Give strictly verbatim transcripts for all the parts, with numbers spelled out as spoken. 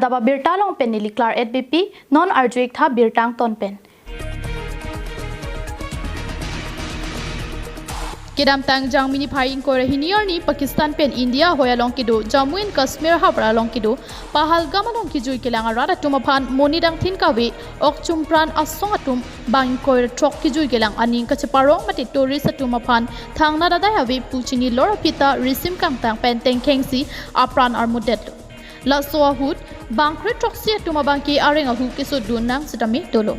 Daba birta along pen neli Claret Beypi, non arju-ik tha birta angton pen. Kedamtang Jangmi niphai ingkoi ra hini arni Pakistan pen India ahoi along kedo Jammu and Kashmir havar along kedo Pahalgam along kejui kelang arat atum aphan monit angthin kave okchumpran asong atum bang ingkoi ra throk kejui kelang aning kacheparong mate tourist atum aphan thangnat adai ave pu chinilor aphi ta risim kangtang pen tengkhengsi apran armudet. Laso ahut bang kre throksi atum abangke areng ahu kesodun nang sitame dolo.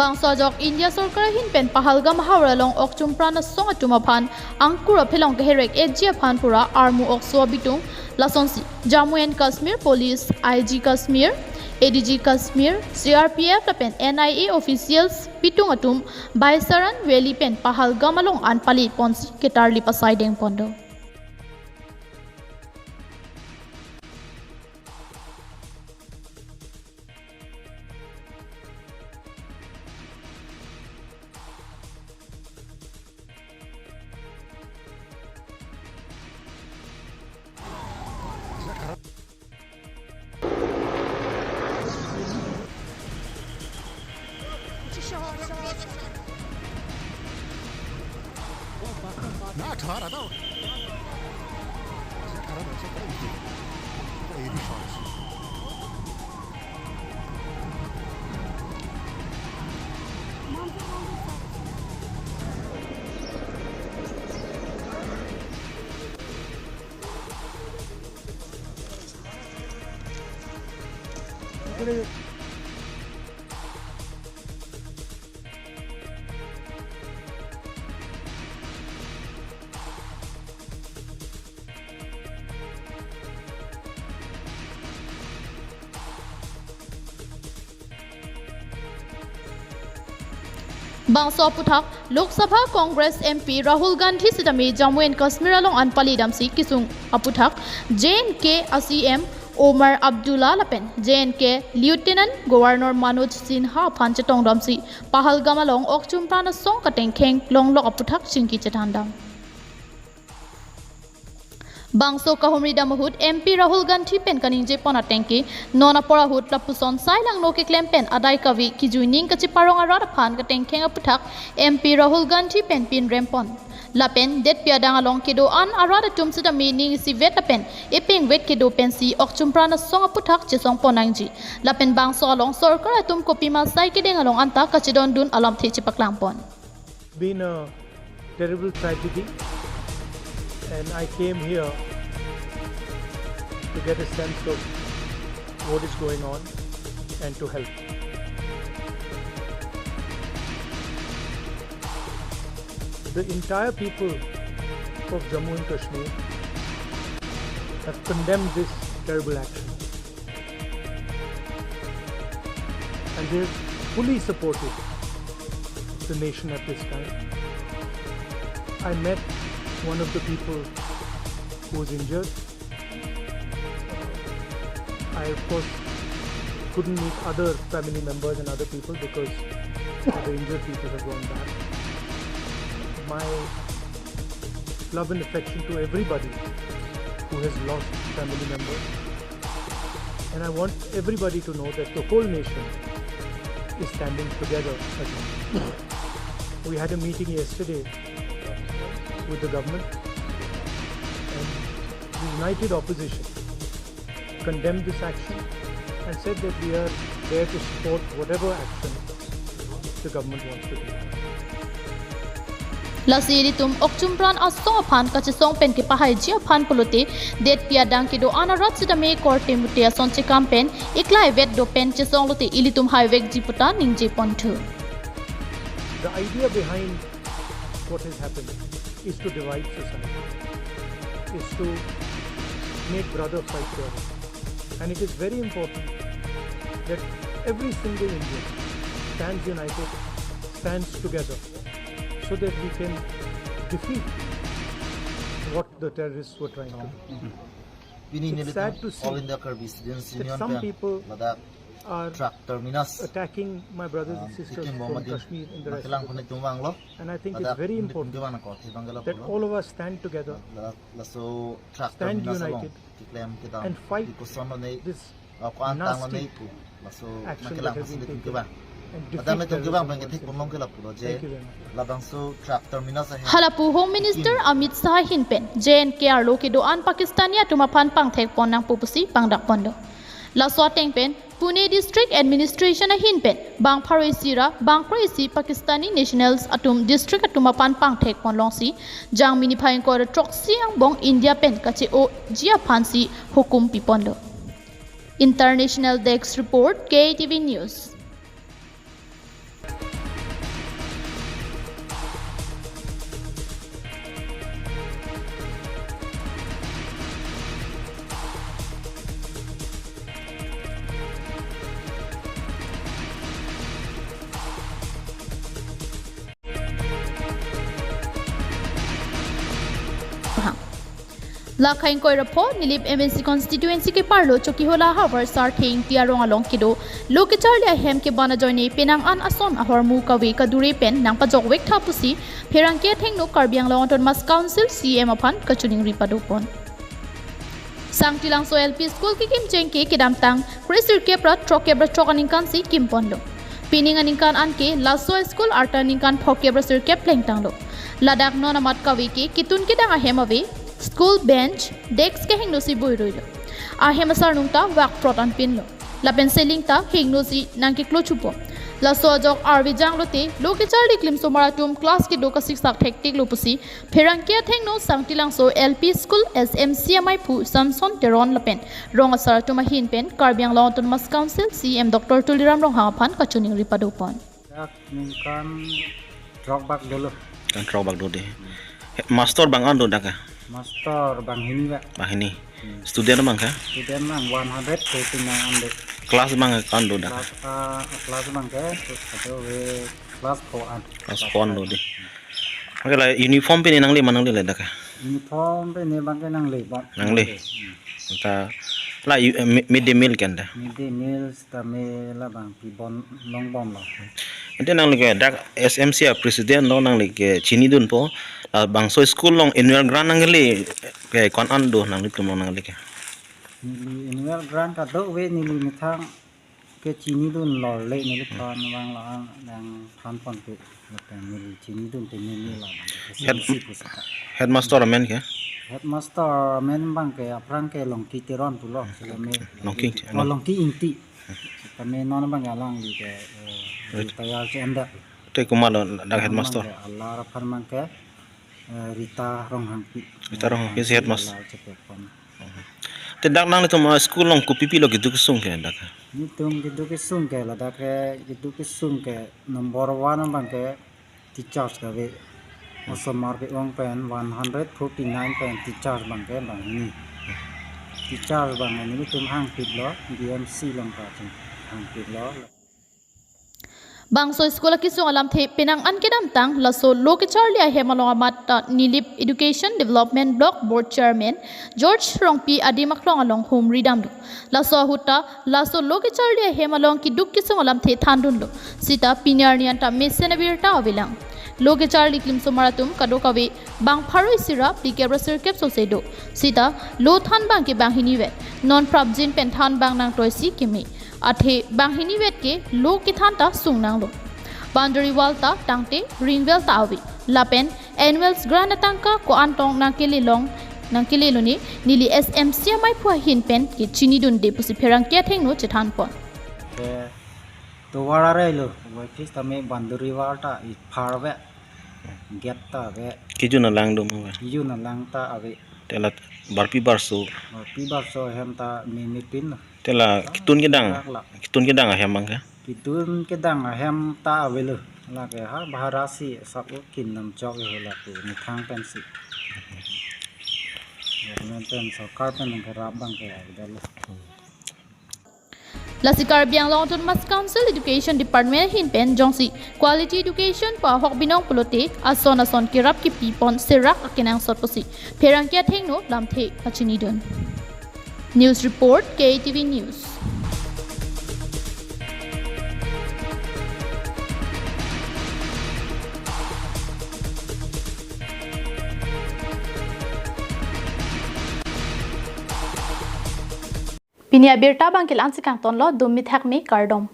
Bangso ajok India sorkar ahin pen Pahalgam havar along okchumpran asong atum aphan angkur aphelong keherek-etji aphan pura armu okso abitung, lasonsi Jammu and Kashmir Police, I G Kashmir, A D G Kashmir, C R P F lapen N I A officials bitung atum Baisaran Valley pen Pahalgam along an pali ponsi ketarli pasai dengpon do. ना, अठारह था। अठारह में से कौन थी? ये भी shot. Bangso aphuthak Lok Sabha Congress M P Rahul Gandhi sitame Jammu and Kashmir along an pali damsi kesung aphuthak J and K a C M Omar Abdullah lapen J and K Lieutenant Governor Manoj Sinha aphan chetong damsi Pahalgam along okchumpran asong katengkheng longlok aphuthak chingki chethan dam. Bangso kahumri dam ahut M P Rahul Gandhi pen kaningje pon atengke, non apor ahut lapuson sai langno keklem pen adai kave kejui ning kacheparong arat aphan katengkheng aphuthak M P Rahul Gandhi pen pinrem pon. Lapen detpi adang along kedo-an arat atum sitame ning isivet lapen epengvet kedo pensi okchumpran asong aphuthak chesong pon nangji. Lapen bangso along sorkar atum kopima sai kedeng along anta kachedondun alamthe chepaklang pon. Been a terrible tragedy, and I came here to get a sense of what is going on and to help. The entire people of Jammu and Kashmir have condemned this terrible action. And they have fully supported the nation at this time. I met one of the people who was injured. I, of course, couldn't meet other family members and other people because the injured people have gone back. My love and affection to everybody who has lost family members. And I want everybody to know that the whole nation is standing together again. We had a meeting yesterday with the government, and the united opposition condemned this action and said that we are there to support whatever action the government wants to take. Lasi ilitum okchumpran asong aphan kachesong pen kepahaiji aphan pulote, detpi adang kedo-an arat sitame korte mute ason chekam pen iklai vet do pen chesong lote ilitum haivekji pu ta ningje ponthu. The idea behind what has happened is to divide society, is to make brother fight brother. And it is very important that every single Indian stands united, stands together, so that we can defeat what the terrorists were trying to do. Pini nelitum All India Karbi Students Union pen ladak are truck terminus, attacking my brothers and um, sisters from Kashmir in the rest of the country. And I think it's very important that all of us stand together, stand united, and fight this nasty action that has been taken and defeat terrorism once and for all. Thank you very much. Hala pu Home Minister Amit Shah ahin pen J N K arlo kedo-an Pakistani atum aphan pangthek pon nangpo pusi pangdak ponlo. Laso ateng pen Pune District Administration ahin pen bang pharo isi ra bang kre-isi Pakistani nationals atum district atum aphan pangthek pon longsi Jangmi niphai ingkoi ra throksi angbong India pen kache-oji aphansi hukum piponlo. International Desk Report, K T V News. Lake ingkoi ra pho Nilip M A C constituency keparlo Chokihola havar Sarthe Ingti arong along kedo lo kecharli ahem keban ajoine penang an ason ahormu kave kadure pen nangpajok vek tha pusi pherangke athengno Karbi Anglong Autonomous Council C E M aphan kachiningri padopon. Sangtilangso L P School kekim chengke kedamtang kresirkep ra throkkep ra throk aningkan si kimponlo. Pining aningkan anke laso school arta ningkan phokep ra sirkep plengtanglo. Ladak non amat kave ke ketun kedang ahem ave, school bench, desk kehingno si boiroilo. Ahem asarnung ta vakprot anpinlo. Lapen ceiling ta hingno si nangkeklo chupo. Laso ajok arve janglote lo kecharli klimsomar atum class kedo kasiksak thektiklo pusi pherangke athengno Sangtilangso L P School S M C amei phu Samson Teron lapen rong asar atum ahin pen Karbi Anglong Autonomous Council C E M Doctor Tuliram Ronghang aphan kachiningri padopon. Dak ningkan throk bak dolo. Kan throk bak do de. He, master bang an do dak ke? Master banghini bak. Banghini. Hmm. Student bang ke? Student bang one hundred forty-nine an de. Class bang an do dak ke? Class, ah, class bang ke, terus ada we class four an. Class four an do de. Oke la uniform pine nangle ma nanglele dak ke? Uniform pine bang ke nangle bang. Nangle. Hmm. Ta la u-, eh, mi-, midday meal kan da? Midday meal sitame labang pibom longbomlo. Ante nangli ke dak S M C a president lo nangli ke chinidunpo. Labangso school along annual grant nangkele ke ko-an an do nanglitum along nangli ke? Neli annual grant kadokave neli methang ke chinidunlo le neliphan vanglo an nangthanponpe. Lapen neli chinidun te neli la bang ke Head-, S M C pusaka. Headmaster amen ke? Headmaster amen bang ke aphrang ke Longki Teron pulo. Sitame Longki, oh, Longki Ingti. Sitame non bang alangli ke, eh, Ret-, retire che-en det. Te komatlo dak headmaster? Bang ke alar aphan bang ke, eh, Rita Ronghangpi. Rita Ronghangpi si headmaster. Alar chepekpon. Te dak nanglitum, ah, school along kopi pilo keduk kesung ke dak? Netum keduk kesung ke ladak ke keduk kesung ke number one abang ke teachers kave. Osomar ke-ong pen one hundred forty-nine pen teachers bang ke banghini. Teachers bang ke netum hangpitlo, B M C along kaching hangpitlo. Bangso school akesung alamthe penang an kedamtang laso lo kecharli ahem along amat ta Nilip Education Development Block Board Chairman George Rongpi adim aklong along humri damlo. Laso ahut ta laso lo kecharli ahem along keduk kesung alamthe thandunlo. Sita pini arni anta mesen abirta avelang. Lo kecharli klimsomar atum kadokave bang pharo isi ra phlikep ra sirkep sose do. Sita lo than bang ke banghini vet. Non prapjin pen than bang nangtoi si keme. Athe banghini vet ke lo kethan ta sung nanglo. Boundary wall ta tangte ring well ta ave. Lapen annual grant atangka ko-an tong nangkele long, nangkele lone neli S M C amei phu ahin pen ke chinidunde pusi pherangke athengno chethanpon. Ke tovar arelo, wai phis tame boundary wall ta i phar ve, gate ta ve. Kejun alang do ma ve? Kejun alang ta ave. Te la barpi barso. Barpi barso hem ta meme pinlo. Te la ketun kedang. Rak la. Ketun kedang ahem bang ke? Ketun kedang ahem ta avelo. Lake ha bahara si sak u kin nam chok e lapu methang pensi. Government pen sorkar pen nangkerap bang ke avedetlo. Lasi Karbi Anglong Autonomous Council Education Department ahin pen jongsi quality education pu ahok binong pulote ason ason kerap kepipon serak akenangsot pusi pherangke athengno lamthe pachinidun. News report, K T V News. Pini abirta abang ke la-ansi kangtonlo, dum mithak me, kardom.